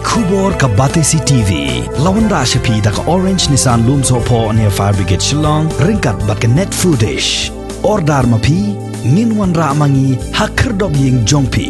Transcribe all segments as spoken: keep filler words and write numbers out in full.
Khubor ka Batesi T V la wanrah sha phi da ka Orange Nissan Lumsohphoh near Fire Brigade Shillong, ryngkat bad ka Net Foodish. Order ma phi, ngin wanrah ma ngi ha khyrdop ïing jong phi.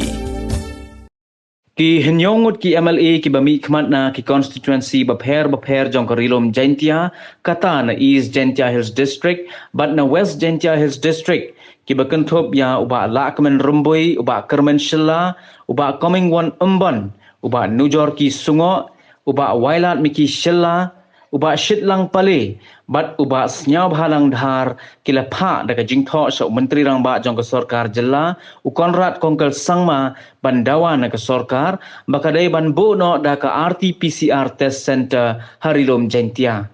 Ki hynñiew ngut ki M L A kiba mihkhmat na ki constituency bapher bapher jong ka Ri Lum Jaintia, kata na East Jaintia Hills District bad na West Jaintia Hills District, kiba kynthup ïa u Bah Lahkmen Rymbui, u Bah Kyrmen Shylla, u Bah Comingone Ymbon, u Bah Nujorki Sungoh, u Bah Wailadmiki Shylla, u Bah Shitlang Pale bad u Bah Sniawbhalang Dhar, ki la phah da ka jingthoh sha u Myntri Rangbah jong ka Sorkar Jylla, u Conrad Kongkal Sangma, ban dawa na ka sorkar ba ka dei ban buh noh da ka R T P C R test centre ha Ri Lum Jaintia.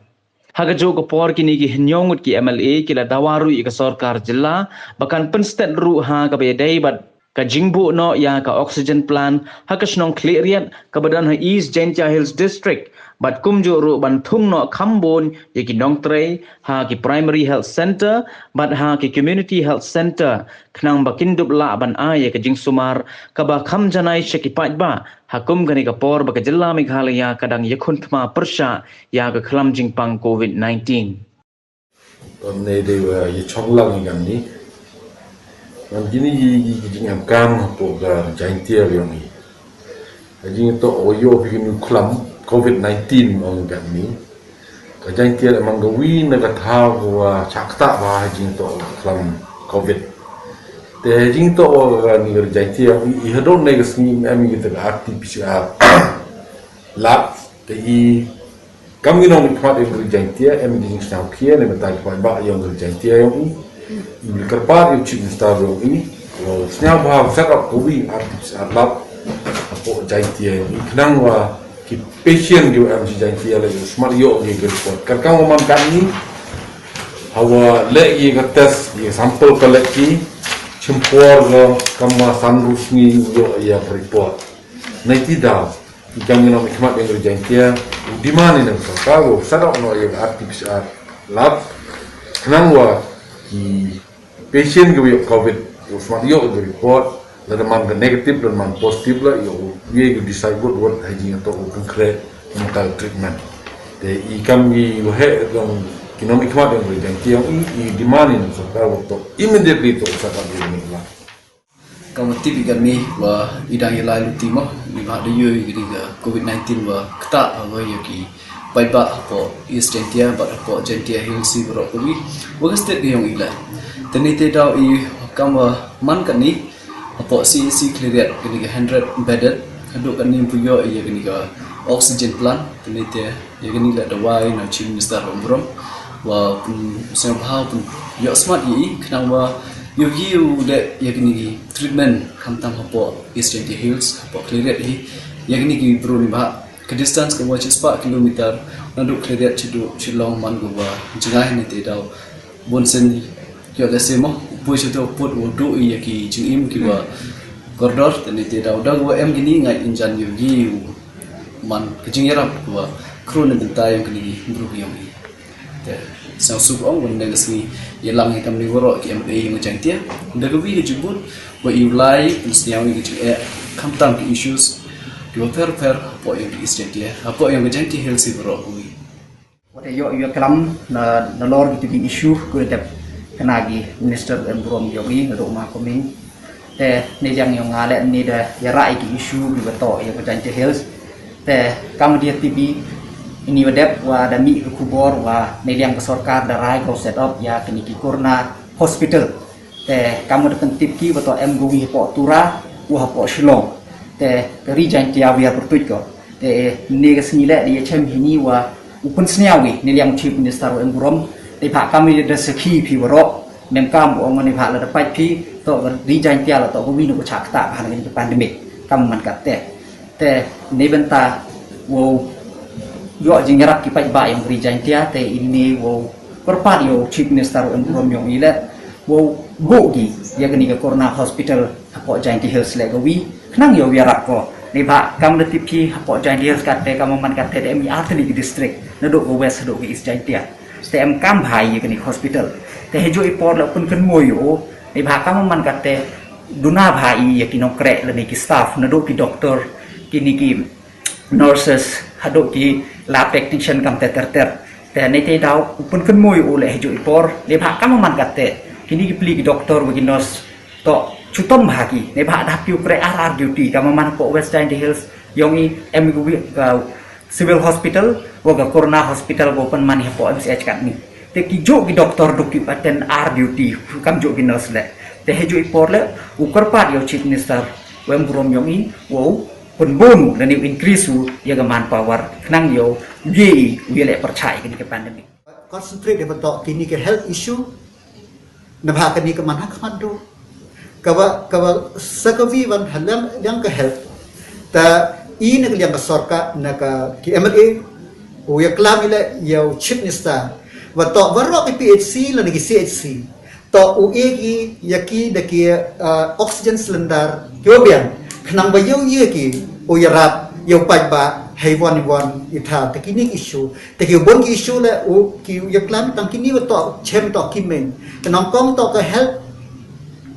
Ha kajuh ka por, kine ki hynñiew ngut ki M L A ki la dawa ruh ïa ka Sorkar Jylla ba kan pynstet ruh ha kaba ïadei bad ka jingbuh noh ïa ka oxygen plant ha ka shnong Khliehriat kaba don ha East Jaintia Hills District, bad kumjuh ruh ban thung noh kham bun ïa ki nongtrei ha ki Primary Health Centre bad ha ki Community Health Centre, khnang ba kin dup lah ban ai ïa ka jingsumar kaba kham janai sha ki paidbah ha kum kane ka por ba ka Jylla Meghalaya ka dang ïakhun thma pyrshah ïa ka khlam jingpang COVID nineteen. Tang ne dei ba ïa chong lang ïa kane. Ngan kine ki, ki, ki jingem kam hapoh ka Jaintia ïong i. Ka jingtoh o ïoh phi kine khlam COVID nineteen ong kane. Ka Jaintia la man ka wi na ka thaw ka wa chak ta ba ka jingtoh khlam COVID. Te ka jingtoh o kane ka Jaintia i, i hadon ne ka sngi em i ta ka R T P C R lab te i Kam ngi nongmihkhmat ïong ka Ri Jaintia, em ngi jingsngewkhia ne mynta ki paidbah ïong ka Ri Jaintia ïong i. Ngi kyrpad ïa u Chief Minister ïong i, u sngewbha u set up ka wi R T P C R lab hapoh Jaintia ïong i, khnang wa ki patient ki wa em sha Jaintia la ïoh smat ïoh ki report. Kyrkang wa man katni, hawa leh ki ka test, ki sample collect ki, chimpor ka kam wa san ru sngi ïoh ïa ka report. Nai ti daw, i kam ngi nongmihkhmat ïong ka Ri Jaintia u demand ïa ka sorkar u set up noh ïa ka R T P C R lab, khnang wa ki patient ki wa ïoh COVID u smat ïoh ka report, lada man ka negative, lada man positive la, ïoh u ïoh ka decide wat wat ha jingtoh u konkret, mynta treatment. Te i kam ngi wa heh ïong ki nongmihkhmat ïong ka Ri Jaintia ïong i, i demand ïa ka sorkar wa toh immediately toh set up ïa ka lab. Kam wa tip i kane wa i dang ïalai luti mo, neibhah da ïoh i kane ka COVID nineteen wa ktah ha wa ïa ki paidbah hapoh East Jaintia bad hapoh Jaintia Hills i baroh kawi wa ka state ka ïong i la. Te nai te daw i kam wa man kane hapoh C H C Khliehriat kane ka hundred bedded, haduh kane ym pu ïoh i ïa kane ka oxygen plant, te nai te ïa kane la dawa i na u Chief Minister u burom wa pun sngewbha pun ïoh smat ïa i khnang wa ïoh ïa u leh ïa kane ki treatment khamtam hapoh East Jaintia Hills hapoh Khliehriat hi ïa kane ki bru neibhah ka distance ka wa shispah kilometer naduh Khliehriat shaduh Shillong man ka wa jngai ne te daw bun sien ïoh lehse mo u poi shaduh put u duh ïa ki jingim ki wa kordor te ne te daw daw wa em kine ngai injan ïoh ïa u man ka jingïarap ka wa kru ne bynta ïa kine ki bru ki ïong i. Te sngewsuk ong wan ne ka sngi ïalang ïa kam ne waroh ki M L A ïong Jaintia da ka wi ka jubut wa i u lai pynsngew ïa ka jingeh khamtam ki issues ki wa pher pher hapoh ïong ki East Jaintia hapoh ïong ka Jaintia Hills i waroh ka wi. Wat ïoh ïoh klam na, na lor ki tu ki issue ku dep kena ki minister em burom ïong i na dok ma koming. Te ne jang ïong nga leh ne da ïa rai ki issue ki beto ïa ka Jaintia Hills. Te kam dia T V ini wa dep wa da mih ka khubor wa ne jang ka sorkar da rai ko set up ïa kini ki corona hospital. Te kam da pyntip ki wa to em ka wi hapoh Tura u hapoh Shillong. Te ka Ri Jaintia wi ha pyrtuit ko. Te ne ka sngi leh da ïa chem hini wa u pynsngew wi ne liang Chief Minister u em burom. Te pha kam ïa da sakhi phi waroh. Mem kam u ong ne pha la da pait phi to ka Ri Jaintia la to ka wi nu ka chak ta ha ne ka pandemic. Kam man kat te. Te ne bynta wow ïoh jingïarap ki paidbah ïong ka Ri Jaintia te ini wow kyrpad ïa u Chief Minister u em burom ïong i leh wow buh ki ïa kani ka corona hospital hapoh Jaintia Hills leh ka wi khnang ïa u ïarap ko. Neibhah kam da tip ki hapoh Jaintia Hills kat te kam man kat te em i artylli ki district naduh ka west haduh ka East Jaintia. Te em kam bha ïa kani ka hospital. Te hejuh i por la pynkynmaw ïa u neibhah kam man kat te duna bha ïa ki nongkreh lane ki staff naduh ki doktor kini ki nurses haduh ki lab technician kam te ter ter. Te ne te daw u pynkynmaw ïa u leh ha juh i por, leh bha kam man katte. Kini ki pli ki doktor wa ki nurse to chutom bha ki. Ne bha da pyu kre ar ar duty kam man ko West Jaintia Hills yong i em gu wi ka Civil Hospital wa ka Corona Hospital wa pynman ha po M C H katni. Te ki juh ki doktor duk ki attend ar duty kam juh ki nurse leh. Te ha juh i por leh u kyrpad ïa u Chief Minister wa em burom yong i wa u pynbun lane u increase u ïa ka manpower khnang ïa u ïa u ïa leh pyrchah ïa kani ka pandemic. Concentrate ïa ba toh kini ka health issue. Nabha kani ka man ha khmat du. Kaba kaba sa ka wi wan ha liang liang ka health. Ta i na ka liang ka sorkar na ka ki M L A u ïa klam ïa leh ïa u Chief Minister. Ba toh baroh ki P H C lane ki C H C. To u e ki ïa ki da ki, uh, oxygen cylinder ki u biang khnang ba ïa u ïa ki u ïarap ïa u paidbah hei wan wan i tha te kini ki issue te ki u bon ki issue leh u ki u ïa klam tang kini u to chem to ki main te nongkong to ka health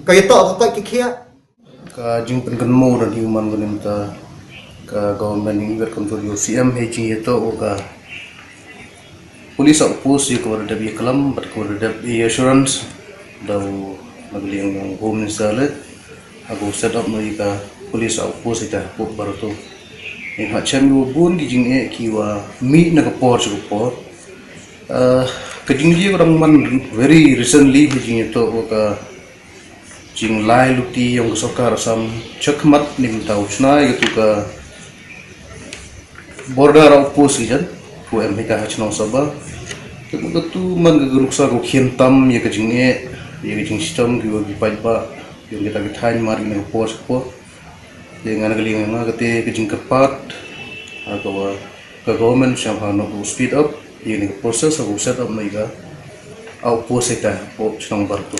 ka ïa to ka koit ki khia. Ka jingpynkynmaw da human ka nimta ka government ni wer kam tur ïa u C M hei jingïatoh ka police outpost ïa ka wa da dep ïa klam bad ka wa da dep ïa assurance da u na ka liang yong Home Minister leh ha ka u set up na ïa ka police outpost ïa ka pop barato. Ïa ha chem ïa u bun ki jingeh ki wa mih na ka por sha ka por. Ah, ka jingïa ka dang man very recently ha jingïatoh ka jinglai luti yong ka sorkar Assam chakhmat ni mynta u chna ïa katu ka border outpost ki jan ku em hika ha chnong Saba. Te katu man ka nuksa ku khian tam ïa ka jingeh ïa ka jingshitom ki wa ki paidbah yong kita ki thaiñ mar ïa ka por sha ka por. Te ngan ka liang nga kate ka jingkyrpad ha ka wa ka government sham ha no ku speed up ïa ka process ha ku set up na ïa ka outpost ïa ka po chnong Bartu.